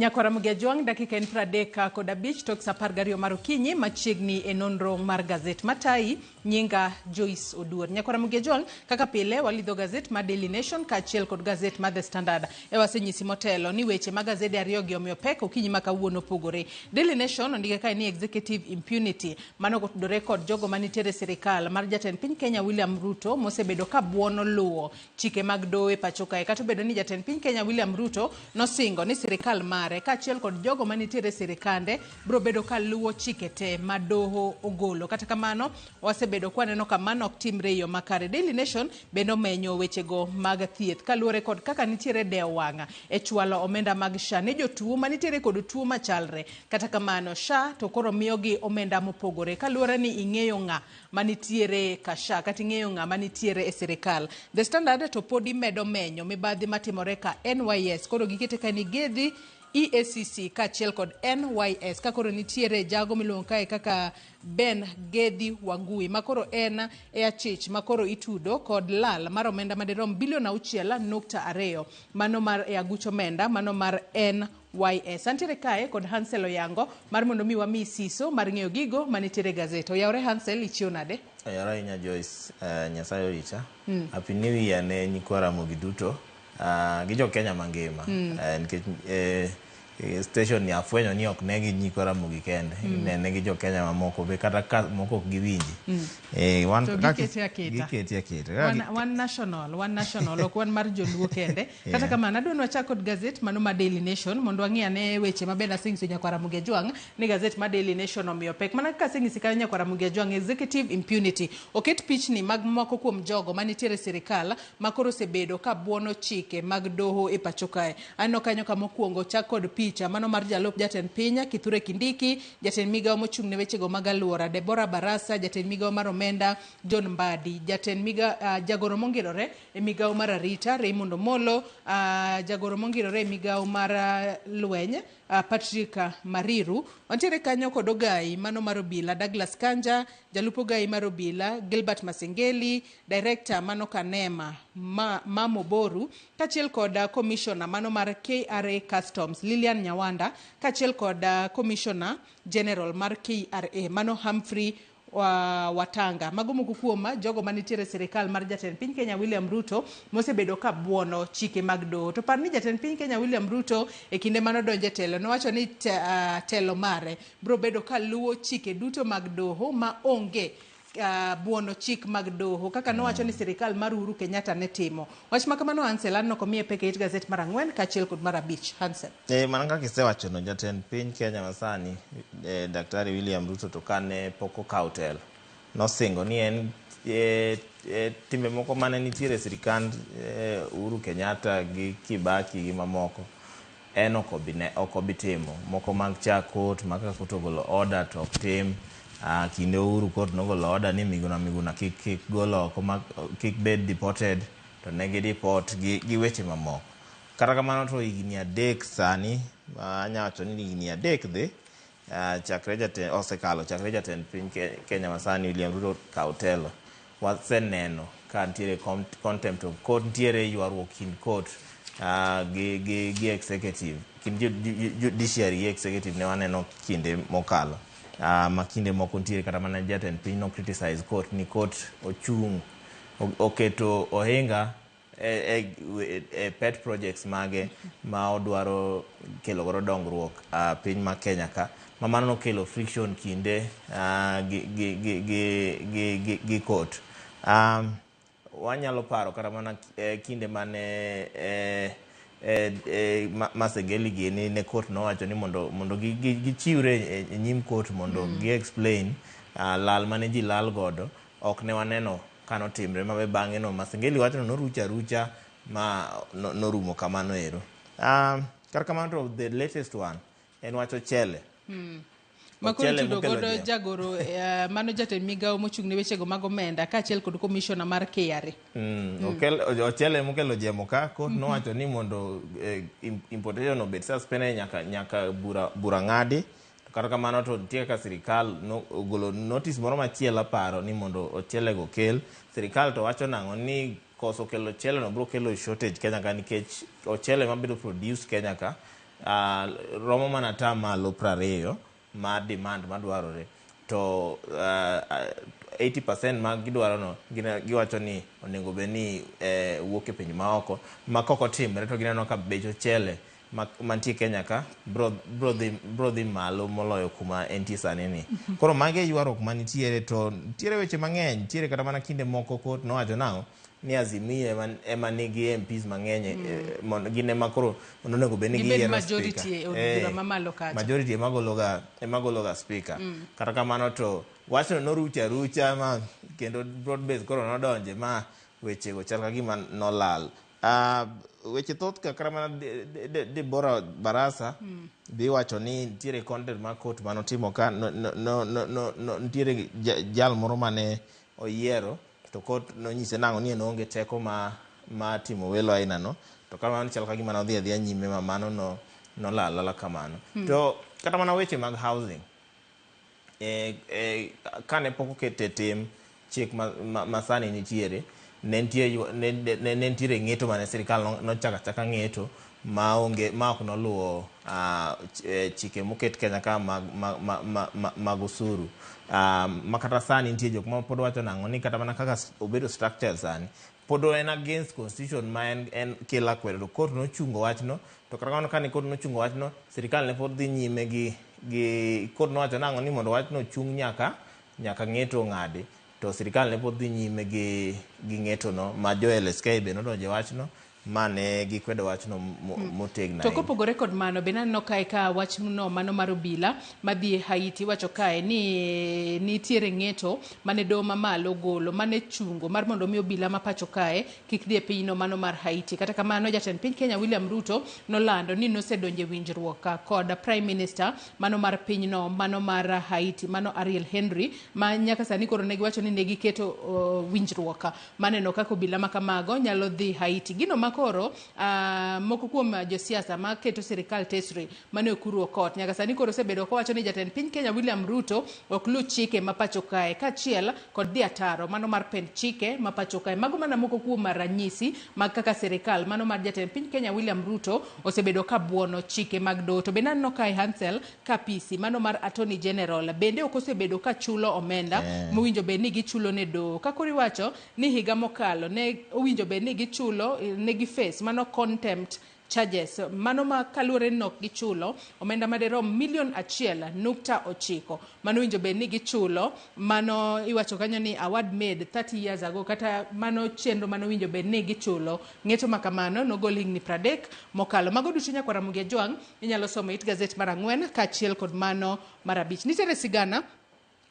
Nyakwara Mugia Jwang', dakika en 35 tok sa 12 mar okinyi machiegni e nonro mar gazet matayi nyinga Joyce Oduor. Nyakwara Mugia Jwang', kaka pile walidho gazet mar Daily Nation kaachiel kod gazet mar The Standard. E wasenyisi motelo ni weche ma gazede ariyogi omiyo pek okinyi ma kawuono opogore. Daily Nation ondike kae ni executive impunity, mano kotudore kod jogo manitiere e sirikal mar jatend piny Kenya William Ruto mosebedo ka buono luwo chike mag doho e pacho kae. Kata obedo ni jatend piny Kenya William Ruto nosingo ni sirikal mare kaachiel kod jogo manitiere e sirikande biro bedo ka luwo chike te ma doho ogolo. Kata kamano, wasebedo kwaneno ka mano ok timre e yo makare. Daily Nation bende omenyo wechego mag thieth kaluwore kod kaka nitiere dewo wang' e chwalo omenda mag SHA ne jotuo manitiere kod tuo machalre. Kata kamano, SHA to koro miyogi omenda mopogore kaluwore ni ing'eyo ng'a manitiere ka SHA kata ing'eyo ng'ama nitiere e sirikal. The Standard to podi medo menyo mibadhi matimore ka NYS. Koro gikete kae ni Gedhi, EACC kaachiel kod NYS. Ka koro nitiere jago miluongo kae kaka Ben Gedhi Wangui ma koro en e achich ma koro itudo kod lal mar omenda madirom bilion 6.2 mano mar e aguch omenda mano mar NYS. Antiere kae kod Hansel Oyango mar mondo mi wami siso mar ng'eyo gigo manitiere e gazet. Oyawore Hansel, ichiew nade? Oyawore ahinya Joyce, Nyasaye orita. Happy New Year ne nyikwa Ramogi duto gi jo Kenya mangima. Nikech station ni afwenyo ni ok ne gi nyikwa Ramogi kende, inene gi jo Kenya mamoko be kata ka moko ok giwinji. Wan To kaka gikete aketa. Gikete aketa. Wan national, wan national, ok wan mar joluo kende. Kata kamano, adwa ni wachak kod gazet mano ma Daily Nation mondo wang'i ane weche ma bende asenyiso nyakwar Ramogi Ajwang' ni gazet ma Daily Nation omiyo pek. Mana kaka asenyisi kanyo nyakwar Ramogi Ajwang', executive impunity. Oket pichni mag moko kuom jogo manitiere e sirikal ma koro osebedo ka buono chike mag doho e pacho kae. Aneno kanyo kama okwongo ochak kod picha mano mar jalup jatend piny Kithure Kindiki, jatend migawo mochung' ne wechego mag aluora Deborah Barasa, jatend migawo mar omenda John Mbadi, jatend migawo jagoro mongirore e migawo mar arita Raymond Omolo, jagoro mongirore e migawo mar lweny Patrick Mariru. Wantiere kanyo kod ogai mano mar obila Douglas Kanja, jalup ogai mar obila Gilbert Masengeli, director mano Kanema Mamo Boru, kaachiel kod commissioner mano mar KRA Customs Lilian Nyawanda, kaachiel kod commissioner general mar KRA mano Humphrey Watanga. Mago moko kuom jogo manitiere e sirikal mar jatend piny Kenya William Ruto mosebedo ka buono chike mag doho. To par ni jatend piny Kenya William Ruto e kinde mane odonjo e telo nowacho ni telo mare biro bedo ka luwo chike duto mag doho ma onge buono chik mag doho kaka nowacho ni sirikal mar Uhuru Kenyatta ne timo. Wach ma kamano Hansel aneno komiye pek e it gazet mar 4 kaachiel kod mar 5. Hansel. Mana kaka isewachono, jatend piny Kenya masani Daktari William Ruto to kane pok okawo telo nosingo ni en timbe moko mane nitiere e sirikand Uhuru Kenyatta gi Kibaki gi mamoko en ok obi timo. Moko mag cha court ma ka court ogolo order to ok tim. Kinde Uhuru court nogolo order ni Miguna Miguna kik gol oko, kik bed deported to ne gi deport gi weche mamoko. Kata kamano to higni 3 sani, anya wacho ni higni 3 dhi chakre jatend osekalo chakre jatend piny Kenya masani William Ruto kaw telo. Waseneno ka nitiere contempt of court, nitiere ywaruok kind court gi executive, kind judiciary gi executive ne waneno kinde mokalo. Ma kinde moko nitiere kata mana jatend piny no criticize court ni court ochung' oketo ohinga e pet projects mage ma odwaro kelo godo dongruok piny ma Kenya ka, ma mano nokelo friction kinde gi court. Wanyalo paro kata mana kinde mane Masengeli gini ne court nowacho ni mondo gichiwre e nyim court mondo gi explain lal mane ji lal godo. Ok ne waneno kanotimre mabe bang'e no Masengeli wacho norucho arucha ma norumo kamano ero. Kata kamano to the latest one en wach ochele. Makoro itudo godo jagoro mano jatend migawo mochung' ne wechego mag omenda kaachiel kod commissioner mar KRA. Ochele mokelo jemo ka court nowacho ni mondo importation obed suspended nyaka bura ng'adi. Kata kamano to nitie kaka sirikal ogolo notice moro machielo aparo ni mondo ochele go kel. Sirikal to wacho nang'o ni koso kelo ochele no biro kelo shortage Kenya ka nikech ochele mabedo produced Kenya ka romo mana atamalo 20 mar demand madwarore to 80% mag gidwaro no giwacho ni onego bed ni wuok e pinje maoko ma kok otimre to gineno ka bech ochele mantie Kenya ka bro dhi malo moloyo kuma entie sani ni. Koro magi e ywaruok manitiere to nitiere weche mang'eny, nitiere kata mana kinde moko court nowacho nang'o ni Azimio ema nigi MPs mang'eny mondo gin ema koro onego bed ni giyiero majority e od bura mamalo kacha. Majority ema gologa speaker. Kata kamano to wachno norucho arucha ma kendo broad base koro nodonje ma wechego chal ka gima nolal. Weche thoth kaka mana Deborah Barasa dhi wacho ni nitiere content mar court manotimo ka nitiere jal moro mane oyiero to court nonyise nang'o ni en oonge teko ma timo welo aina no to kamano chal ka gima nodhi adhiya nyime ma mano nolal lala kamano. To kata mana weche mag housing kane pok okete tim chik ma sani nitiere ne nitiere ng'eto mane sirikal nochako achaka ng'eto maonge ma ok noluwo chike moket Kenya ka mag osuru ma kata sani nitie jok ma pod wacho nang'o ni kata mana kaka obedo structured sani pod en against constitution ma en kelo akwede to court nochungo wachno to kata kamano kane court nochungo wachno sirikal ne pod dhi nyime gi court nowacho nang'o ni mondo wachno ochung nyaka ng'eto ng'adi to sirikal ne pod dhi nyime gi ng'eto no ma jo LSK be nodonjo e wachno ma ne gikwedo wachno motegno To kopogore kod mano, be naneno kae ka wachno mano mar obila madhi e Haiti wacho kae ni nitiere ng'eto mane doho mamalo golo mane chungo mar mondo mi obila ma pacho kae kik dhi e pinyno mano mar Haiti. Kata kamano jatend piny Kenya William Ruto nolando ni nosedonjo e winjruok kod Prime Minister mano mar pinyno mano mar Haiti mano Ariel Henry ma nyaka sani koro ne giwacho ni ne giketo winjruok maneno kaka obila ma kamago nyalo dhi Haiti. Gino makoro moko kuom josiasa maketo sirikal tesre mane Ekuru Aukot nyaka sani koro osebedo kowacho ni jatend piny Kenya William Ruto ok luw chike ma pacho kae kaachiel kod dhi ataro mano mar pend chike ma pacho kae. Mago mana moko kuom ranyisi mag kaka sirikal mano mar jatend piny Kenya William Ruto osebedo ka buono chike mag doho. To bende aneno kae Hansel Kapisi mano mar Attorney General bende ok osebedo ka chulo omenda mowinjo bed ni gichulo ne doho. Ka koro iwacho ni higa mokalo ne owinjo bed ni gichulo ne gi face mano contempt charges mano ma kaluwore ni ok gichulo omenda maderom 1.9 milion mano owinjo bed ni gichulo mano iwacho kanyo ni award made 30 years ago kata mano chenro mano owinjo bed ni gichulo ng'eto ma kamano nogol higni 30 mokalo. Mago duto nyakwar Ramogi Ajwang' inyalo somo it gazet mar 4 kaachiel kod mano mar 5. Nitiere sigana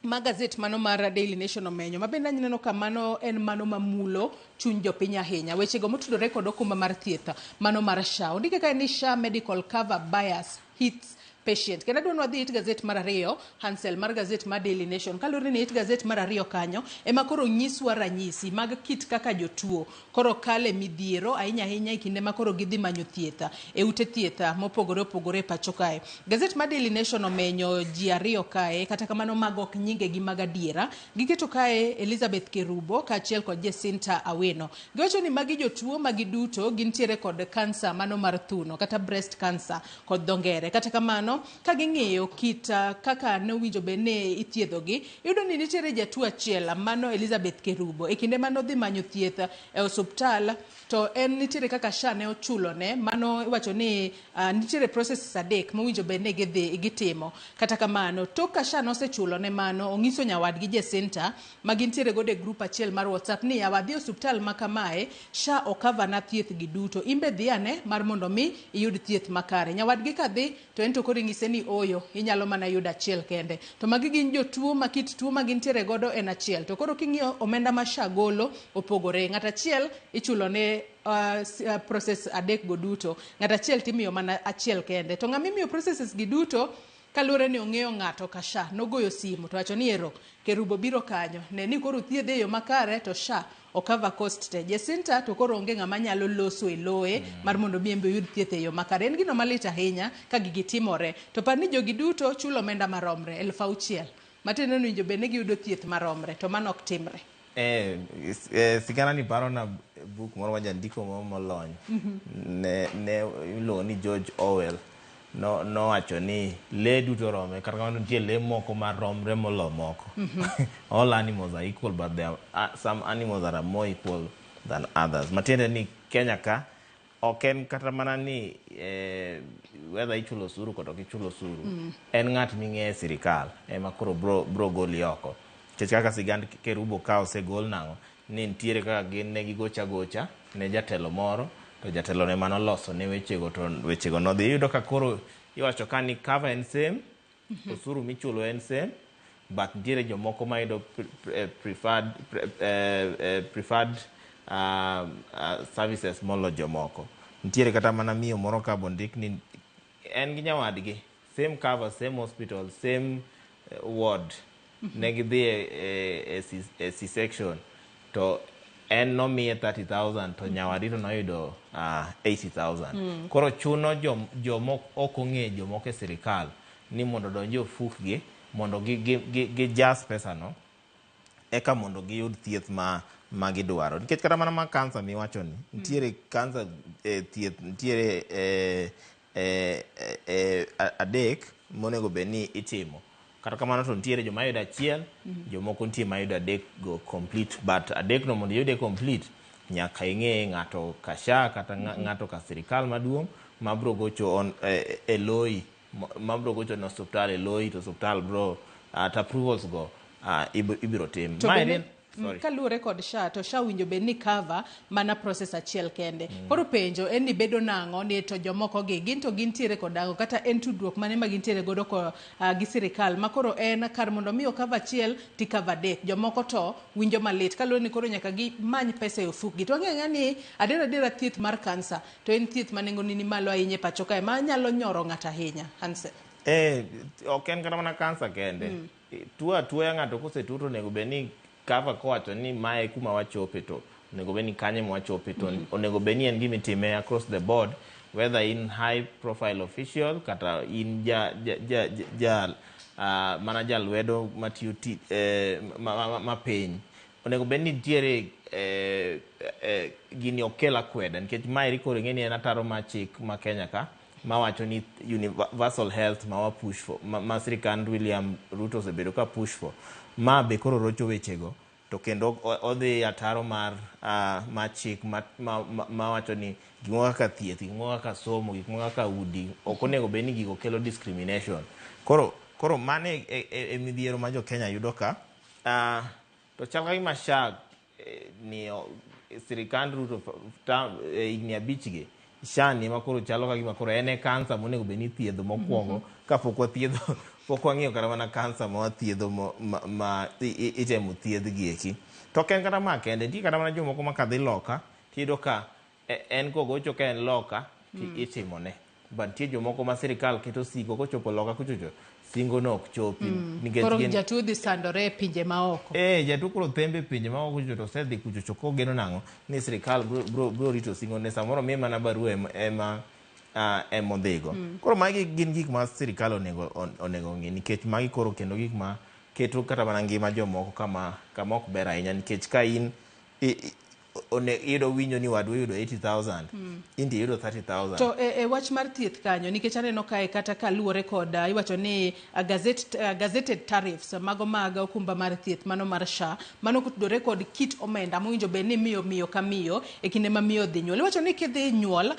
ma gazet mano mar Daily Nation omenyo ma bende aneno ka mano en mano mamulo chuny jopiny ahinya. Wechego motudore kod okumba mar thieth mano mar SHA. Ondike kae ni SHA medical cover bias hits patient. Kendo adwa ni wadhi it gazet mar 2, Hansel mar gazet mar Daily Nation. Kaluwore ni it gazet mar 2 kanyo ema koro nyiswa ranyisi mag kit kaka jotuo koro kale midhiero ahinya ahinya e kinde ma koro gidhi manyo thieth e ute thieth mopogore opogore e pacho kae. Gazet mar Daily Nation omenyo ji ariyo kae, kata kamano mago ok nyingegi mag adiera. Giketo kae Elizabeth Kerubo kaachiel kod Jacinta Awino. Giwacho ni magi jotuo magi duto gintiere kod kansa mano mar thuno kata breast cancer kod dho ngere. Kata kamano ka ging'iyo kit kaka nowinjo bed ni ithiedhogi, iyudo ni nitiere jatuo achiel mano Elizabeth Kerubo e kinde mane odhi manyo thieth e osuptal to en nitiere kaka SHA ne ochulone mano iwacho ni nitiere processes adek mowinjo bed ni gidhi gitimo. Kata kamano tok ka SHA nosechulone mano ong'iso nyawadgi Jacinta ma gintiere godo e group achiel mar WhatsApp ni yawa adhi e osuptal ma kamae SHA okava na thieth gi duto in be dhi ane mar mondo mi iyud thieth makare. Nyawadgi kadhi to en to koro ing'ise ni ooyo inyalo mana yudo achiel kende. To magi gin jotuo ma kit tuo ma gintiere godo en achiel. To koro king'iyo omenda ma SHA golo opogore. Ng'at achiel ichulo ne process adek go duto. Ng'at achiel timiyo mana achiel kende. To ng'ama imiyo processes gi duto kaluwore ni ong'eyo ng'ato ka SHA nogoyo simu to wacho ni ero Kerubo biro kanyo ne ni koro thiedhe e yo makare to SHA okava cost te. Jacinta to koro onge ng'ama nyalo loso e loye mar mondo mi en be oyud thieth e yo makare. En gino malit ahinya ka gigi timore. To par ni jogi duto chulo omenda maromre 6,000. Matiende ni owinjo bed ni giyudo thieth maromre to mano ok timre. Sigana ni parona buk moro ma jandiko moro molony ne iluongo ni George Orwell. no nowacho ni lee duto romre kata kamano nitie lee moko maromre molo moko. All animals are equal, but there are some animals that are more equal than others. Matiende ni Kenya ka ok en kata mana ni whether ichulo osuru kata ok ichulo osuru, en ng'at ming'eyo e sirikal ema koro bro goli oko. Nikech kaka sigand Kerubo ka osegol nang'o ni nitiere kaka gin ne gigocha gocha ne jatelo moro to jatelo ne manoloso ne wechego to wechego nodhi. Iyudo ka koro iwacho ka ni cover en same, osuru michulo en same, but nitiere jomoko mayudo preferred services molo jomoko. Nitiere kata mana miyo moro ka bondik ni en gi nyawadgi same cover, same hospital, same ward, ne gidhi e C-section to en nomiye 30,000 to nyawadi to noyudo 80,000. Koro chuno jomok ok ong'e jomoko e sirikal ni mondo odonj e ofukgi mondo gi jas pesano eka mondo giyud thieth ma gidwaro. Nikech kata mana ma kansa miwacho ni nitiere kansa, thieth nitiere adek monego bed ni itimo. Kata kamano to nitiere joma yudo achiel, jomoko nitie mayudo adek go complete, but adek no mondo iyude complete nyaka ing'e ng'ato ka SHA kata ng'ato ka sirikal maduong' mabro gocho on e loyi mabro gocho ne osiptal e loyi to osiptal bro to approvals go ibiro tim. To Mae bende sorry. Kaluwore kod SHA, to SHA winjo bed ni cover mana process achiel kende. Koro penjo en ni bedo nang'o ni to jomoko gi gin to gintiere kod ang'o kata en tudruok mane ma gintiere godo gi sirikal ma koro en kar mondo mi ocover achiel ti cover adek, jomoko to winjo malit kaluwore ni koro nyaka gimany pesa e ofukgi. To wang'eyo ang'eya ni adiera adiera thieth mar kansa to en thieth ma nengone ni malo ahinya e pacho kae ma nyalo nyoro ng'ato ahinya. Hansen. Ok en kata mana kansa kende. Tuo atuoya ng'ato kosetuo to onego bed ni cover kowacho ni mae kuma wachope to onego bed ni kanye mwachope to onego bed ni en gima itime across the board, whether in high profile official kata in ja mana jalwedo matiyo ma piny. Onego bed ni nitiere gini ok kel akweda nikech maeri koro ing'e ni en ataro mar chik ma Kenya ka mawacho ni universal health ma wa push for ma sirikand William Ruto osebedo ka push for ma be koro rocho wechego to kendo odhi ataro mar chik mawacho ni gik moko kaka thieth, gik moko kaka somo, gik moko kaka udi ok onego bed ni gigo kelo discrimination. Koro mano e midhiero ma jo Kenya yudo ka to chal ka gima SHA ni sirikand Ruto higni 5 gi SHA ni ema koro chalo ka gima koro en e kansa monego bed ni ithiedho mokwongo kapok wathiedho pok wang'iyo kata mana kansa ma wathiedho ma itemo thiedh gi eki. To ok en kata ma kende, nitie kata mana jomoko ma kadhi loka tiyudo ka en kogocho ka en loka to itimone, but nitie jomoko ma sirikal keto singo kochopo loka kuchocho singo no ok chopi nikech Koro jatuo dhi sandore e pinje maoko. Jatuo koro thembe e pinje maoko kucho to osedhi kuchocho kogeno nang'o ni sirikal bro rito singo ne samoro miye mana barua ema emodhigo. Koro magi gin gik ma sirikal onego ng'i nikech magi koro kendo gik ma keto kata mana ngima jomoko kama ok ber ahinya nikech ka in iyudo winjo ni wadu oyudo 80,000, in to iyudo 30,000. To e wach mar thieth kanyo, nikech aneno kae kata kaluwore kod iwacho ni gazetted tariffs mago mag okumba mar thieth mano mar SHA mano kotudore kod kit omenda mowinjo bed ni miyo miyo ka miyo e kinde ma miyo dhi nyuol. Iwacho ni kidhi nyuol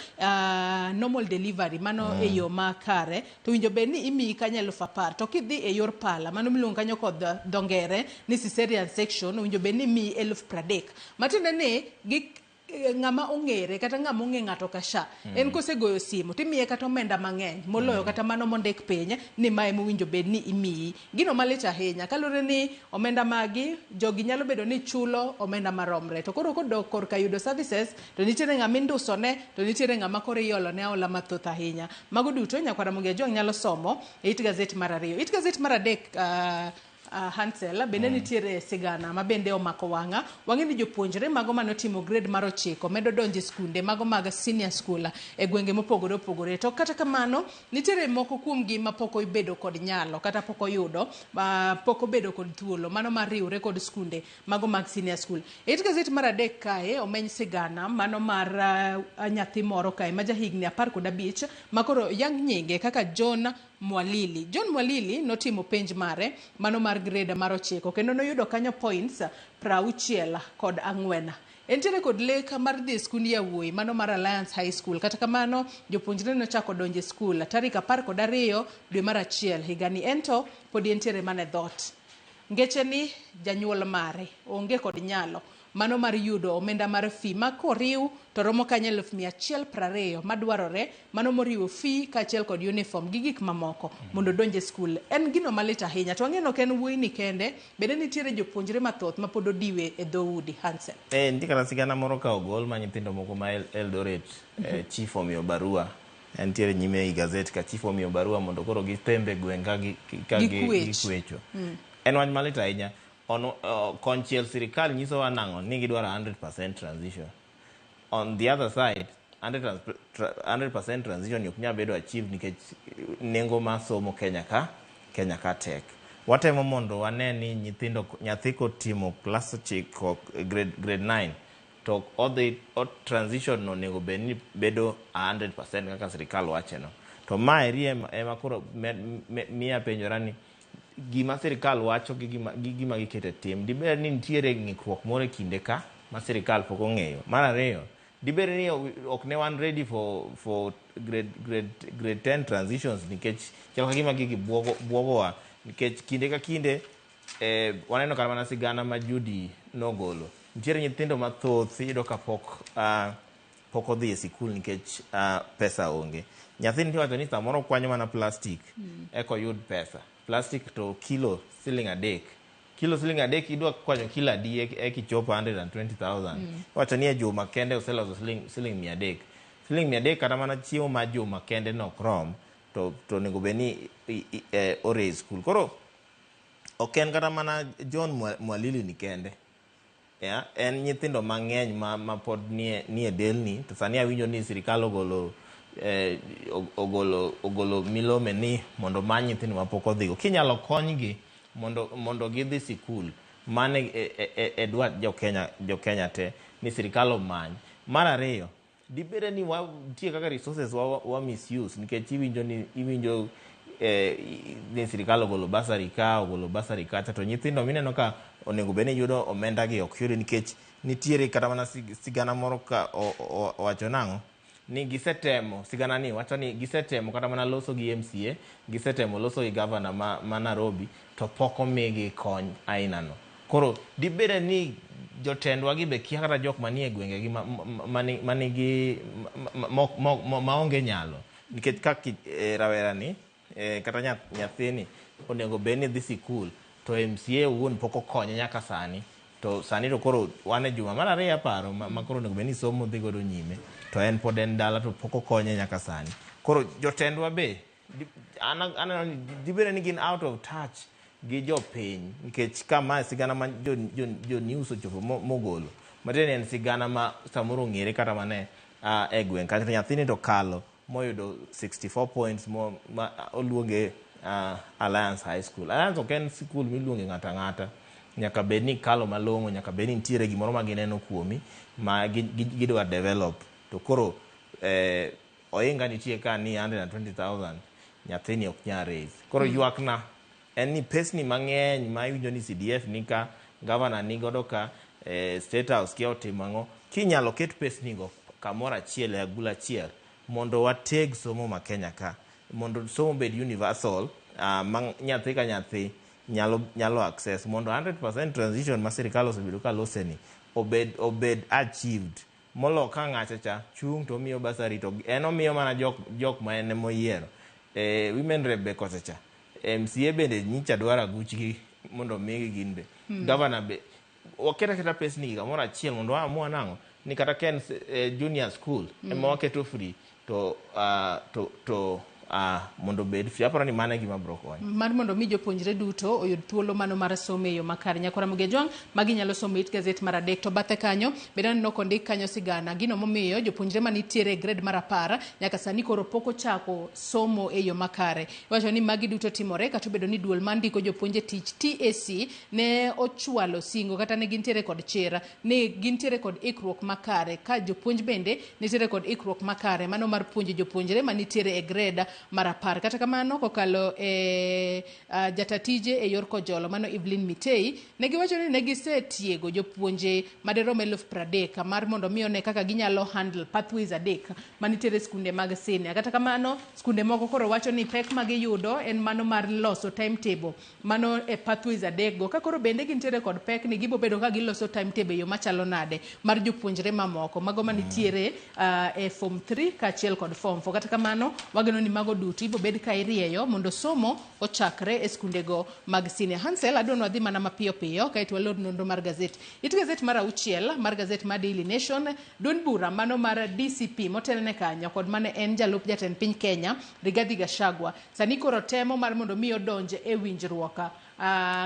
normal delivery mano e yo makare to winjo bed ni imiyi kanyo 10,000, to kidhi e yor pala mano miluongo kanyo kod dho ngere ni cesarean section owinjo bed ni imiyi 30,000. Matiende ni gi ng'ama ong'ere kata ng'ama ong'e ng'ato ka SHA en kosegoyo simu timiye kata omenda mang'eny moloyo kata mano mondik piny ni mae mowinjo bed ni imiyi. Gino malit ahinya kaluwore ni omenda magi jogi nyalo bedo ni chulo omenda maromre to koro kodok korka yudo services to nitiere ng'ama indusone to nitiere ng'ama koro iolone aola mathoth ahinya. Mago duto nyakwara Ramogi Ajwang' nyalo somo e it gazet mar ariyo. It gazet mar adek. Hansel bende nitiere sigana ma bende omako wang'a. Wang'e ni jopuonjre mago mane otimo grade mar 9 medo donjo e skunde mago mag senior school e gwenge mopogore opogore. To kata kamano nitiere moko kuomgi ma pok obedo kod nyalo kata pok oyudo pok obedo kod thuolo mano mar riwre kod skunde mago mag senior school. E it gazet mar 3 kae omeny sigana mano mar nyathi moro kae ma jahigni 15 makoro yang nyinge kaka John Mwalili. John Mwalili notimo penj mare mano mar grade mar 9 kendo noyudo kanyo points 64. Entiere kod lek mar dhi e skund yawuoyi mano mar Alliance High School. Kata kamano jopuonjre nochako donjo e skul tarik 12 dwe mar 1 higani, ento podi entiere mana e dhoot. Ngeche ni janyuol mare onge kod nyalo mano mar yudo omenda mar fee ma koriw to romo kanyo 120,000 madwarore mano moriwo fee kaachiel kod uniform gi gik mamoko mondo odonj e skul. En gino malit ahinya to wang'eyo ni ok en wuoyi ni kende, bende nitiere jopuonjre mathoth ma pod odiwe e dhoudi. Hansel. Nitie kata sigana moro ka ogol ma nyithindo moko ma Eldoret chief omiyo barua. Entiere nyime ei gazet ka chief omiyo barua mondo koro githembe gweng' ka gikwecho. En wach malit ahinya. Konchiel sirikal nyisowa nang'o ni gidwaro 100% transition. On the other side, 100% transition ok nyal bedo achieved nikech nengo mar somo Kenya ka tek. Watemo mondo wane ni nyithindo, nyathi kotimo klas 9 grade 9 to odhi transition no onego bed ni bedo 100% kaka sirikal wache no. To ma ema koro miya penjora ni gima sirikal wacho gi gima giketo e tim dibed ni nitiere ng'ikruok moro e kinde ka ma sirikal pok ong'eyo. Mar ariyo, dibed ni ok ne wan ready for grade 10 transitions nikech chal ka gima gigi buogowa nikech kinde ka kinde waneno kata mana sigana ma Judy nogolo. Nitiere nyithindo mathoth iyudo ka pok odhi e sikul nikech pesa onge. Nyathini tiwacho ni samoro kwanyo mana plastic eka oyud pesa. Plastic to kilo siling 3. Kilo siling 3 idwa kwanyo kilo adi eka ichopo 120,000. Wacho ni e juma kende oseloso siling 300. Siling 300 kata mana chiemo ma juma kende nok rom to onego bed ni ore e skul. Koro ok en kata mana John Mwalili ni kende. Yeah, en nyithindo mang'eny ma pod nie delni to sani awinjo ni sirikal ogolo milome ni mondo many nyithindo mapok odhigo. Kinyalo konygi mondo gidhi sikul, mano e dwach jo Kenya te ni sirikal omany. Mar ariyo, dibede ni nitie kaka resources wa misuse nikech iwinjo ni sirikal ogolo bursary ka, ogolo bursary kacha, to nyithindo mineno ka onego bed ni yudo omenda gi ok yudi nikech nitiere kata mana sigana moro ka owacho nang'o ni gisetemo, sigana ni wacho ni gisetemo kata mana loso gi MCA, gisetemo loso gi governor ma Nairobi to pok omigi kony aina no. Koro dibede ni jotendwa gi be kia kata jok manie gwenge gi manigi maonge nyalo nikech kaka rawera ni kata nyathini onego bed ni dhi sikul to MCA owuon pok okonye nyaka sani. To sani to koro wan e juma mar 2 aparo ma koro onego bed ni somo dhi godo nyime to en pod en dala to pok okonye nyaka sani. Koro jotendwa be aneno ni dibede ni gin out of touch gi jopiny nikech ka ma sigana ma jo news ochopo mogolo matiende ni en sigana ma samoro ong'ere kata mana e gweng' kacha to nyathini to kalo moyudo 64 points ma oluonge Alliance High School. Alliance ok en sikul miluonge ng'ato ang'ata. Nyaka bed ni ikalo malong'o, nyaka bed ni nitiere gimoro ma gineno kuomi ma gidwa develop. To koro ohinga nitie ka ni 120,000 nyathini ok nyal raise. Koro ywakna en ni pesni mang'eny ma iwinjo ni CDF ni ka, governor ni godo ka, State House kia otimo ang'o, kinyalo ket pesni go kamoro achiel e agula achiel mondo wateg somo ma Kenya ka, mondo somo bed universal, ma nyathi ka nyathi nyalo access, mondo 100% transition ma sirikal osebedo ka loseni obed achieved. Molo ka ng'acha cha chung' to omiyo bursary to en omiyo mana jok ma en emoyiero. Women rep be kocha cha. MCA bende nyicha dwaro aguchgi mondo omigi gin be. Governor be waket aketa pesni gi kamoro achiel mondo waamua nang'o ni kata ka en junior school ema waketo free to mondo obed free. Aparo ni mano e gima biro konyo. Mar mondo mi jopuonjre duto oyud thuolo mano mar somo e yo makare. Nyakwara Mugejwang' magi nyalo somo it gazet mar adek to bathe kanyo bende aneno kondik kanyo sigana gino momiyo jopuonjre manitiere e grade mar 10 nyaka sani koro pok ochako somo e yo makare. Iwacho ni magi duto timore kata obedo ni duol mar ndiko jopuonj e tich TSC ne ochwalo singo kata ne gintiere kod chir ni gintiere kod ikruok makare ka jopuonj bende nitiere kod ikruok makare mano mar puonjo jopuonjre manitiere e grade mar 10. Kata kamano kokalo e jata tije e yor kojolo mano Evelyn Mitei ne giwacho ni ne gisetiego jopuonje maderom 30,000 mar mondo mi one kaka ginyalo handle pathways 3 manitiere e skunde mag senior. Kata kamano skunde moko koro wacho ni pek ma giyudo en mano mar loso timetable mano e pathways 3 go. Ka koro bende gintiere kod pek ni gibo bedo ka giloso timetable e yo machalo nade mar jopuonjre mamoko mago manitiere e form 3 kaachiel kod form 4. Kata kamano wageno ni mago duto ibo bed ka irieyo mondo somo ochakre e skundego mag senior. Hansel, adwa ni wadhi mana mapiyo piyo kaeto walor nonro mar gazet. It gazet mar 6 mar gazet mar Daily Nation, duond bura mano mar DCP motelne kanyo kod mane en jalup jatend piny Kenya Rigathi Gachagua sani koro temo mar mondo mi odonj e winjruok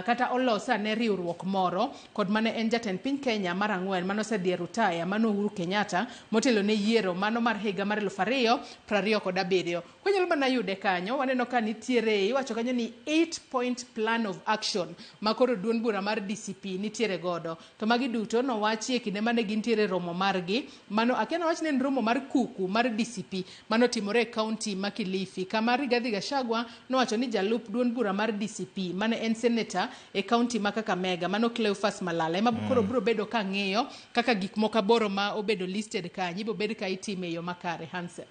kata olosa ne riwruok moro kod mane en jatend piny Kenya mar 4 mano osedhi e rutaya mano Uhuru Kenyatta motelo ne yiero mano mar higa mar 2027. Kwanyalo mana yude kanyo waneno ka nitiere iwacho kanyo ni 8 point plan of action ma koro duond bura mar DCP nitiere godo. To magi duto nowachi e kinde mane gintiere romo margi mano akia nawach ni en romo mar kuku mar DCP mano timore e kaunti ma Kilifi kama Rigathi Gachagua nowacho ni jalup duond bura mar DCP mane en senator e kaunti ma Kakamega mano Cleophas Malala ema koro biro bedo ka ng'iyo kaka gik moko 8 ma obedo listed kanyo ibo bed ka itime e yo makare. Hansel.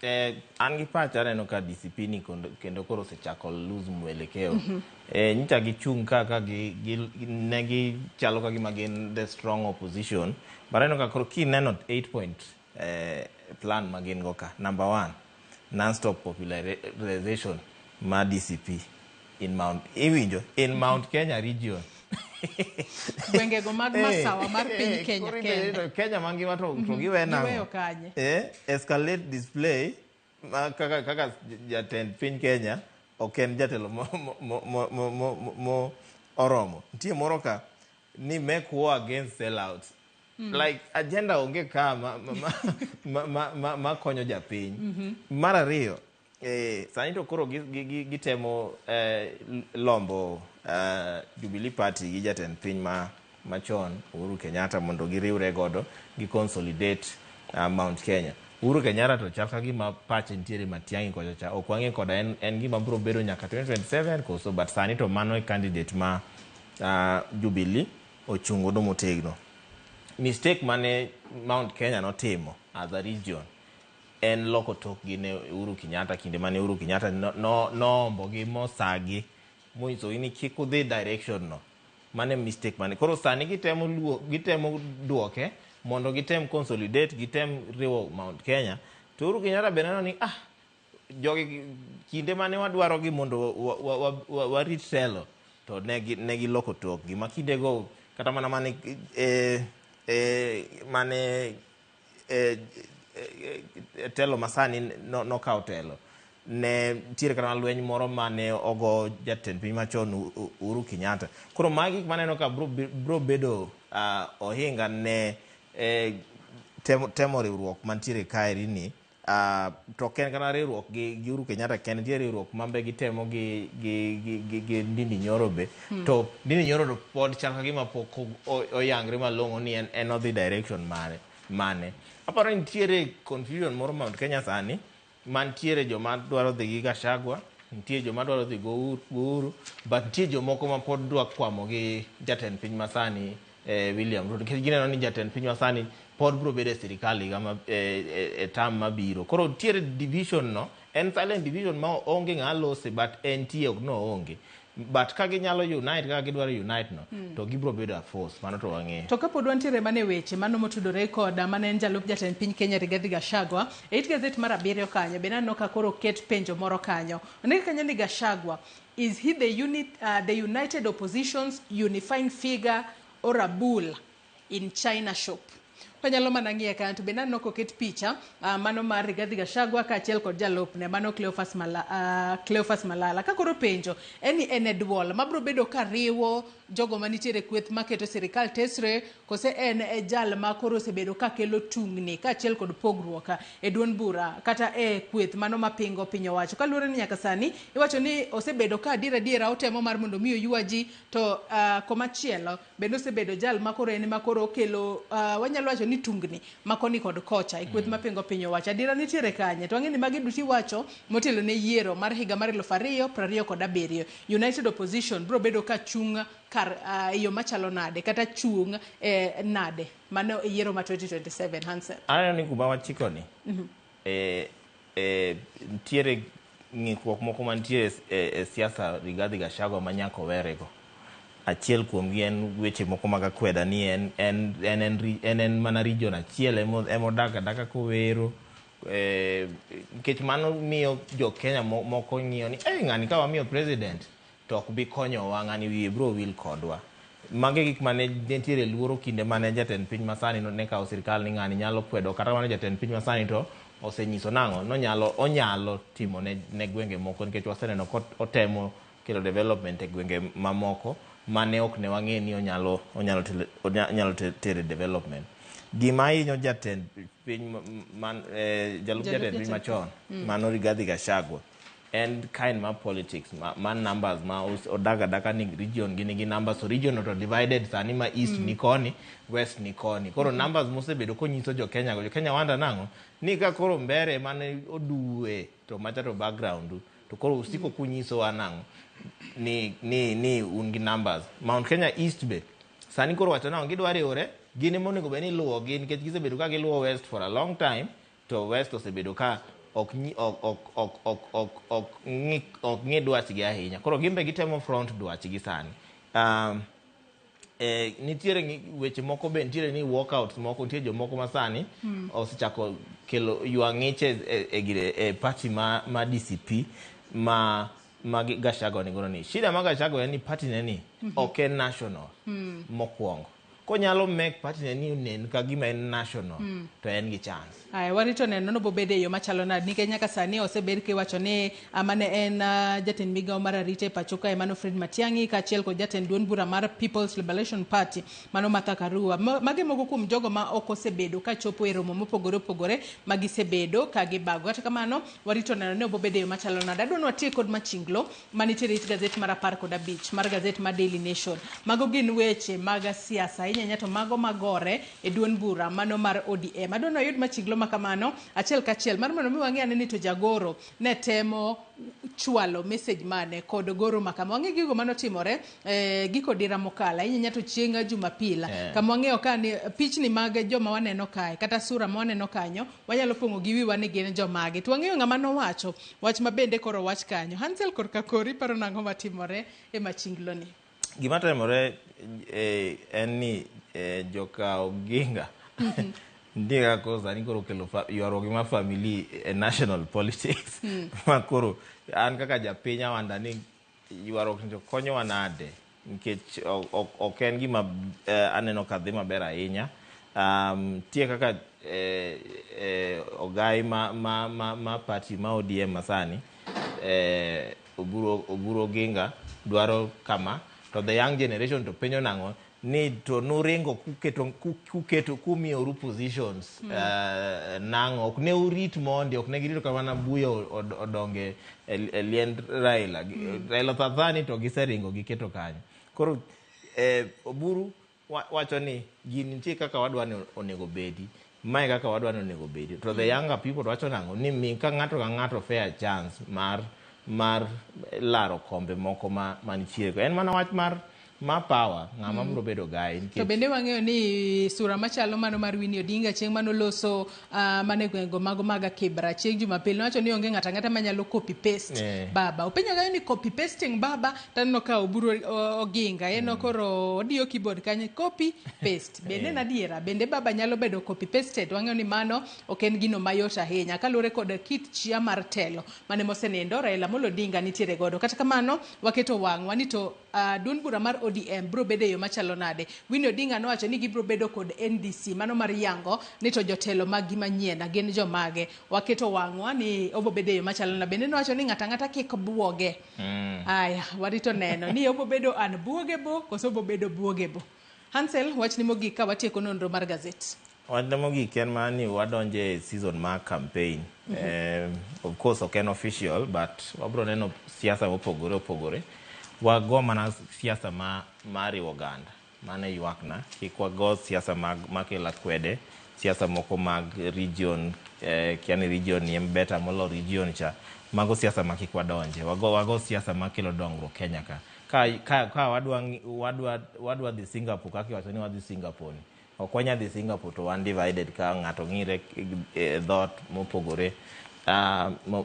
An gi pacha aneno ka DCP ni kendo koro osechako lose mwelekeo. Nyicha gichung' ka ne gichalo ka gima gin the strong opposition. But aneno ka koro kineno 8 point plan ma gin go ka. Number 1, non-stop popularization ma DCP in Mount, iwinjo, in Mount Kenya region. Gwengego mag masawa mar piny Kenya kende. Kenya mangima to giwe nang'o? Giweyo kanye? Escalate display ma kaka jatend piny Kenya ok en jatelo mo oromo. Nitie moro ka ni make war against sellouts. Like agenda onge ka ma konyo japiny. Mar 2, sani to koro gitemo lombo Jubilee Party gi jatend piny machon Uhuru Kenyatta mondo giriwre godo gi consolidate Mount Kenya. Uhuru Kenyatta to chal ka gima pache nitiere Matiang'i kocha cha. Ok wang'e koda en gima biro bedo nyaka 2027 koso, but sani to mano e candidate ma Jubilee ochung' godo motegno. Mistake mane Mount Kenya notimo as a region en loko tokgi ne Uhuru Kenyatta kinde mane Uhuru Kenyatta noombogi mosagi monyisogi ni kik udhi direction no. Mane mistake mane. Koro sani gitemo duoke mondo gitem consolidate, gitem riwo Mount Kenya. To Uhuru Kenyatta be neno ni jogi kinde mane wadwaro gi mondo warit telo to ne giloko tokgi. Ma kindego kata mana mane mane telo masani nokawo telo ne nitiere kata lweny moro mane ogo jatend piny machon Uhuru Kenyatta. Koro magi gik maneno ka biro bedo ohinga ne temo riwruok mantiere kaeri ni. To ok en kata riwruok gi Uhuru Kenyatta kende, nitie riwruok mambe gitemo gi Ndindi Nyoro be. To Ndindi Nyoro to pod chal ka gima pok oyangre malong'o ni en odhi direction mane. Aparo ni nitiere confusion moro Mount Kenya sani, mantiere joma dwaro dhi gi Gachagua, nitie joma dwaro dhi go Uhuru, but nitie jomoko ma pod dwa kwamo gi jatend piny masani William Ruto. Nikech gineno ni jatend piny masani pod biro bedo e sirikal higa e term mabiro. Koro nitiere division no, en silent division ma onge ng'a lose, but entie ok no onge. But ka ginyalo unite kaka gidwaro unite no, to gibiro bedo a force, mano to wang'eyo. To kapod wantiere mane weche mano motudore koda mane en jalup jatend piny Kenya Rigathi Gachagua, e it gazet mar 7 kanyo bende aneno ka koro oket penjo moro kanyo. Ondik kanyo ni Gachagua, is he the united opposition's unifying figure or a bull in China shop? Wanyalo mana ng'iye kanyo to bende aneno koket picha mano mar Rigathi Gachagua kaachiel kod jalupne mano Cleophas, Cleophas Malala. Ka koro penjo en ni en e duol mabiro bedo ka riwo jogo manitiere kweth maketo sirikal tesre kose en e jal ma koro osebedo ka kelo tungni kaachiel kod pogruok e duond bura kata e kweth mano mapingo piny owacho. Kaluwore ni nyaka sani iwacho ni osebedo ka adier adiera otemo mar mondo mi oywa ji to komachielo bende osebedo jal ma koro en ema koro okelo wanyalo wacho ni tungni ma koni kod kocha e kweth mapingo piny owacho. Adiera nitiere kanye? To wang'e ni magi duto iwacho motelo ne yiero mar higa mar 2027. United Opposition biro bedo ka chung' kar e yo machalo nade kata chung' nade mano e yiero ma 2027 Hansel? Aneno ni kuma wachiko ni nitiere ng'ikruok moko mantiere e siasa Rigathi Gachagua ma nyaka owerego. Achiel kuomgi en weche moko mag akweda ni en mana region achiel emodak adaka kowero nikech mano miyo jo Kenya moko ng'iyo ni ng'ani ka wamiyo president to ok bi konyowa, ng'ani wiye biro wil kodwa. Magi gik mane nitiere luoro kinde mane jatend piny masani ne kawo sirikal ni ng'ani nyalo kwedo kata mano jatend piny masani to osenyiso nang'o nonyalo onyalo timo ne gwenge moko nikech waseneno kotemo kelo development e gwenge mamoko mane ok ne wang'e ni onyalo tere development. Gima hinyo jatend piny man, jalup jatend piny machon mano Rigathi Gachagua en kind mar politics ma numbers ma odag adaka ni region gi nigi numbers to region to divided sani ma east ni koni, west ni koni. Koro numbers mosebedo konyiso jo Kenya go, jo Kenya wanda nang'o ni ka koro mbere mane oduwe to macha to background to koro usiko kunyisowa nang'o ni un gi numbers. Mount Kenya East be sani koro wacho nang'o gidwa riwre gin ema onego bed ni iluwo gi nikech gisebedo ka giluwo west for a long time to west osebedo ka ok ng'i dwachgi ahinya. Koro gin be gitemo front dwachgi sani. Nitiere weche moko be nitiere ni walkouts moko nitie jomoko ma sani osechako kelo ywa ng'ich e party ma DCP ma Gachagua nigodo ni. Shida ma Gachagua en ni party ne ni ok en national mokwongo. Konyalo make party ne ni onen ka gima en national to en gi chance. Aya, warito neno no bobede e yo machalo nade nikech nyaka sani osebed kiwacho ni mane en jatend migawo mar arita e pacho kae mano Fred Matiang'i kaachiel kod jatend duond bura mar People's Liberation Party mano Martha Karua. Mage moko kuom jogo ma ok osebedo ka chopo e romo mopogore opogore ma gisebedo ka gibago. Kata kamano warito neno ni obobedo e yo machalo nade. Adwa ni watiek kod machinglo manitiere it gazet mar 15 mar gazet mar Daily Nation. Mago gin weche mag siasa ahinya ahinya to mago magore e duond bura mano mar ODM. Adwa ni wayud machinglo ma kamano achiel kachiel mar mondo mi wang'e ane ni to jagoro ne temo chwalo message mane kod goro ma kama. Wang'e gigo manotimore giko dira mokalo ahinya ahinya to chieng' Jumapil kama wang'eyo ka ni pichni mag joma waneno kae kata sura ma waneno kanyo wanyalo pong'o gi wiwa ni gin jomage. To wang'eyo ng'ama nowacho wach ma bende koro wach kanyo. Hansel korka kori paro nang'o matimore e machinglo ni? Gima timore en ni joka Oginga nitie kaka koro sani koro okelo ywaruok mar family e national politics ma koro an kaka japiny awanda ni ywaruok ni to konyowa nade nikech ok en gima aneno ka dhi maber ahinya. Nitie kaka ogai ma party ma ODM masani Oburu Oginga dwaro kama to the young generation to penjo nang'o ni to nuringo kuketo kumiyoru positions nang'o ok ne urit mondi ok ne girito kata mana buya odonge e liend Raila. Raila thathani to giseringo giketo kanyo. Koro Oburu wacho ni gini nitie kaka wadwa ni onego bedi, mae kaka wadwa ni onego bedi. To the younger people to wacho nang'o ni mi ka ng'ato ka ng'ato fair chance mar laro kombe moko ma manitiere go. En mana wach mar power ng'ama biro bedo gai To bende wang'eyo ni sura machalo mano mar Winnie Odinga chieng' manoloso mane gwengego mago mag Kibra chieng' Jumapil nowacho ni onge ng'ato ang'ata manyalo copy paste baba. Openjo kanyo ni copy pasting baba taneno ka Oburu Oginga en koro odiyo keyboard kanyo copy paste. Bende en adiera bende baba nyalo bedo copy pasted. Wang'eyo ni mano ok en gino mayot ahinya kaluwore kod kit chia mar telo mane mosenindo Raila Amolo Odinga nitiere godo. Kata kamano waketo wang'wa ni to duond bura mar ODM ODM biro bedo e yo machalo nade. Winnie Odinga nowacho ni gibiro bedo kod NDC mano mar yango ni to jotelo mag gi manyien gin jomage. Waketo wang'wa ni obo bedo e yo machalo nade. Bende nowacho ni ng'ato ang'ata kik buoge. Aya, warito neno ni obo bedo unbuogable koso obo bedo buogable. Hansel, wachni mogik ka watieko nonro mar gazet. Wachna mogik en mana ni wadonjo e season mar campaign. Of course ok en official but wabro neno siasa mopogore opogore. Wago mana siasa ma mariwo oganda. Mano e ywakna. Kik wago siasa mag makelo akwede, siasa moko mag region, kia ni region ni en better molo region cha. Mago siasa ma kik wadonje. Wago siasa makelo dongruok Kenya ka. Ka wadwa dhi Singapore kaka iwacho ni wadhi Singapore ni. Ok wanyal dhi Singapore to wan divided ka ng'ato ng'ire e dhoot mopogore.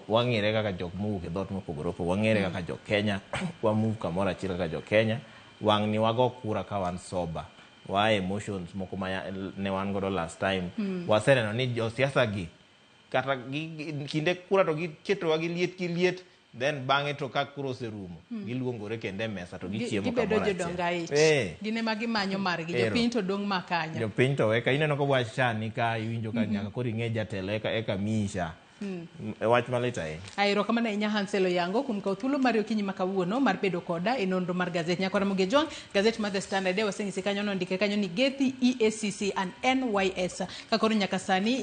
Wang'ire kaka jok mowuok e dhoot mopogore opogore. Wang'ere kaka jo Kenya. Wa move kamoro achiel kaka jo Kenya. Wang' ni wago kura ka wan sober. Wa emotions moko ma ne wan godo last time. Waseneno ni josiasa gi kata kinde kura to giketowa gi liet then bang'e to ka kura oserumo giluongore kendo e mesa to gichiemo gibedo kamoro achiel. Jodong aich. Gin ema gimanyo margi. Jopiny to dong' makanyo. Jopiny to weka ineno ka wach SHA ni ka iwinjo ka nyaka koro ing'e jatelo eka miyi SHA. Wach malit ahinya. Erokamano ahinya Hansel Oyango kuom kawo thuolo mari okinyi ma kawuono mar bedo koda e nonro mar gazet. Nyakwara Ramogi Ojwang', gazet mar The Standard e waseng'isi kanyo nondike kanyo ni Gethi, EACC and NYS. Ka koro nyaka sani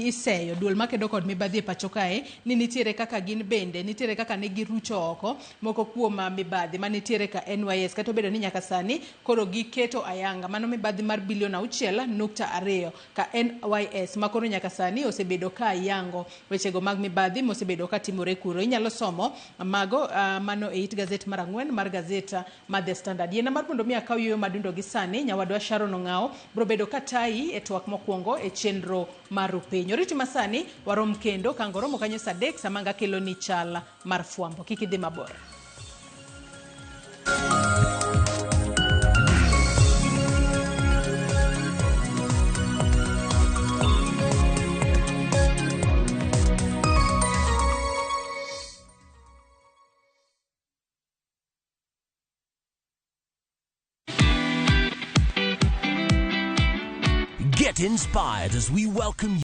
iseyo duol makedo kod mibadhi e pacho kae ni nitiere kaka gin bende, nitiere kaka ne girucho oko moko kuom mibadhi manitiere ka NYS kata obedo ni nyaka sani koro giketo ayanga mano mibadhi mar bilion 6.2 ka NYS ma koro nyaka sani osebedo ka yango wechego mag mibadhi mosebedo ka timore kuro. Inyalo somo mago mano e it gazet mar 4 mar gazet mar The Standard. Yiena mar mondo mi akaw yueyo madundo gi sani, nyawadwa Sharon Ong'ao biro bedo ka tayi e twak mokwongo e chenro mar Rupiny. Oriti masani warom kendo ka ngoromo kanyo saa 3 sama ngakelo ni chal mar fwambo. Kik idhi mabor. Get inspired as we welcome